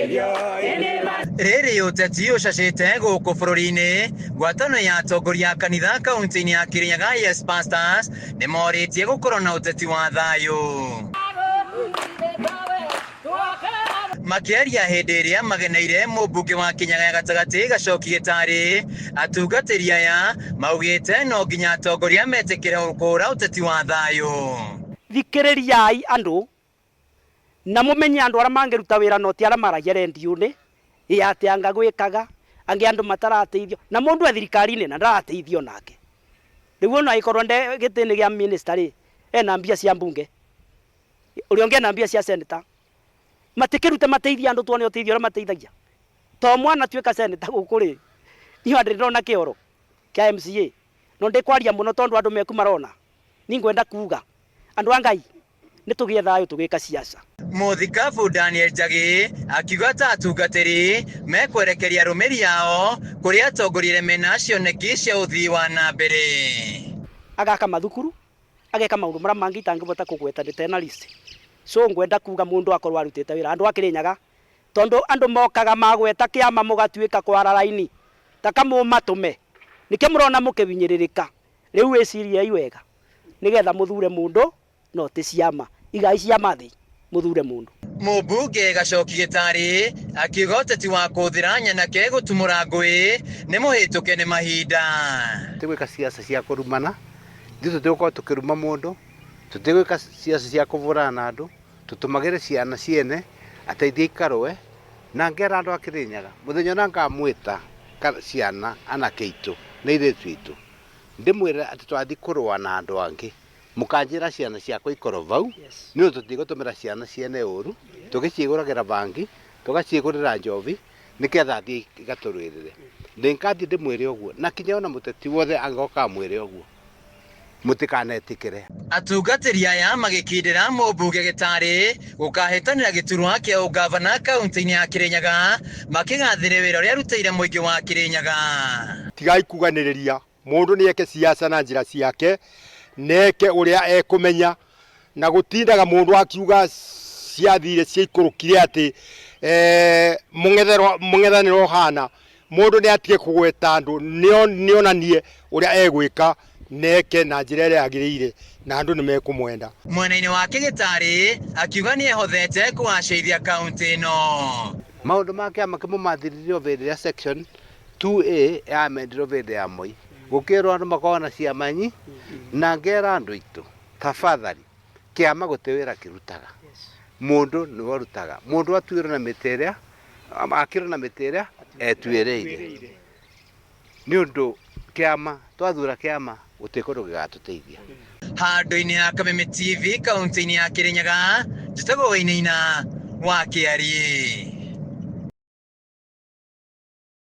Rĩrĩ ũteti ũcacĩte gũkũ bũrũri-inĩ, ngwatanĩro ya atongoria a kanitha kaunti-inĩ ya Kirinyaga Yes Pastors nĩ morĩtie gũkorwo na ũteti wa thayũ. Makĩaria hĩndĩ ĩrĩa mageneire mũmbunge wa Kĩnyaga ya gatagatĩ Gacoki Gĩtarĩ, atungatĩri aya maugĩte no nginya atongoria metĩkĩre gũkũra ũteti wa thayũ. Thikĩrĩriai andũ na mũmenye andũ arĩa mangĩruta wĩra no ti arĩa maragia rendio-inĩ, ĩ atĩ anga gwĩkaga, angĩ andũ matarateithio, na mũndũ e thirikari-inĩ na ndarateithio nake. Rĩu ona angĩkorwo nde gĩtĩ-inĩ gĩa minister rĩ, ena mbia cia mbunge, ũrĩa ũngĩ ena mbia cia senator, matikĩrute mateithie andũ tuone ũteithio ũrĩa mateithagia. To mwana atuĩka senator gũkũ rĩ, niĩ ona ndĩrĩ ndona kĩoro kĩa MCA, no ndikwaria mũno tondũ andũ meku marona. Ningwenda kuga, andũ a Ngai, nĩ tũgĩe thayũ tũgĩka siasa. Mũthikabu Daniel Njagi akiuga ta atungatĩri mekwerekeria arũmĩri ao kũrĩ atongoria arĩa mena cioneki cia ũthii wa na mbere. Agaka mathukuru, ageka maũndũ marĩa mangĩ itangĩbota kũgweta ndĩtena list. So ngwenda kuga mũndũ akorwo arutĩte wĩra andũ a Kĩrĩnyaga, tondũ andũ mokaga magweta kĩama mũgatuĩka kwara raini ta kamũmatũme, nĩkĩo mũrona mũkĩhinyĩrĩrĩka. Rĩu wĩciriei wega nĩgetha mũthure mũndũ no ti ciama. Igai ciama thĩ mũthure mũndũ. Mũmbunge Gacoki Gĩtarĩ akiuga ũteti wa kũhũthĩra nyanake gũtumũra ngũĩ nĩ mũhĩtũke nĩ mahinda. Tũtigwĩka siasa cia kũrumana, ithuĩ tũtigũkorwo tũkĩruma mũndũ, tũtigwĩka siasa cia kũbũrana na andũ, tũtũmagĩre ciana ciene ateithie ikarũe, na ngera andũ a Kĩrĩnyaga mũthenya ũrĩa ngamwĩta ciana anake aitũ na airĩtu aitũ, ndĩmwĩre atĩ twathiĩ kũrũa na andũ angĩ, mũkanjĩra ciana ciakwa ikorwo vau, nĩ ũndũ tũtigũtũmĩra ciana ciene ũru, tũgĩciĩgũragĩra bangi, tũgaciĩgũrĩra njobi, nĩketha athiĩ igatũrũĩrĩre. Ndĩngathiĩ ndĩmwĩre ũguo, na kinya ona mũteti wothe angĩgoka amwĩre ũguo, mũtikanetĩkĩre. Atungatĩri aya magĩkindĩra mũmbunge Gĩtarĩ gũkahĩtanĩra gĩturwa kĩa ũngavana kaunti-inĩ ya Kĩrĩnyaga, makĩgathĩrĩria wĩra ũrĩa arutĩire mũingĩ wa Kĩrĩnyaga. Tigai kuganĩrĩria, mũndũ nĩ eke siasa na njĩra ciake, neke ũrĩa ekũmenya, na gũtindaga mũndũ akiuga ciathire ciaikũrũkire atĩ mũng'ethanĩro ũhana, mũndũ nĩ atige kũgweta andũ, nĩonanie ũrĩa egwĩka neke na njĩra ĩrĩa yagĩrĩire, na andũ nĩ mekũmwenda. Mwena-inĩ wake Gĩtarĩ akiuga nĩ ehothete kũgacĩrithia kaunti ĩno. Maũndũ ma kĩama kĩmwe mathirire o hĩndĩ ĩrĩa section 2A yamendirwo hĩndĩ ya Moi, gũkĩrwo andũ makorwo na ciama nyi, na ngera andũ aitũ tafadhali, kĩama gũtirĩ wĩra kĩrutaga, mũndũ nĩwe ũrutaga, mũndũ atuĩrwo na mĩtĩ ĩrĩa akĩrwo na mĩtĩ ĩrĩa etuĩrĩire, nĩ ũndũ kĩama twathura kĩama gũtirĩ kũndũ gĩgatũteithia. Handũ-inĩ ha Kameme TV kaunti-inĩ ya Kĩrĩnyaga, njĩtagwo Wainaina wa Kĩariĩ.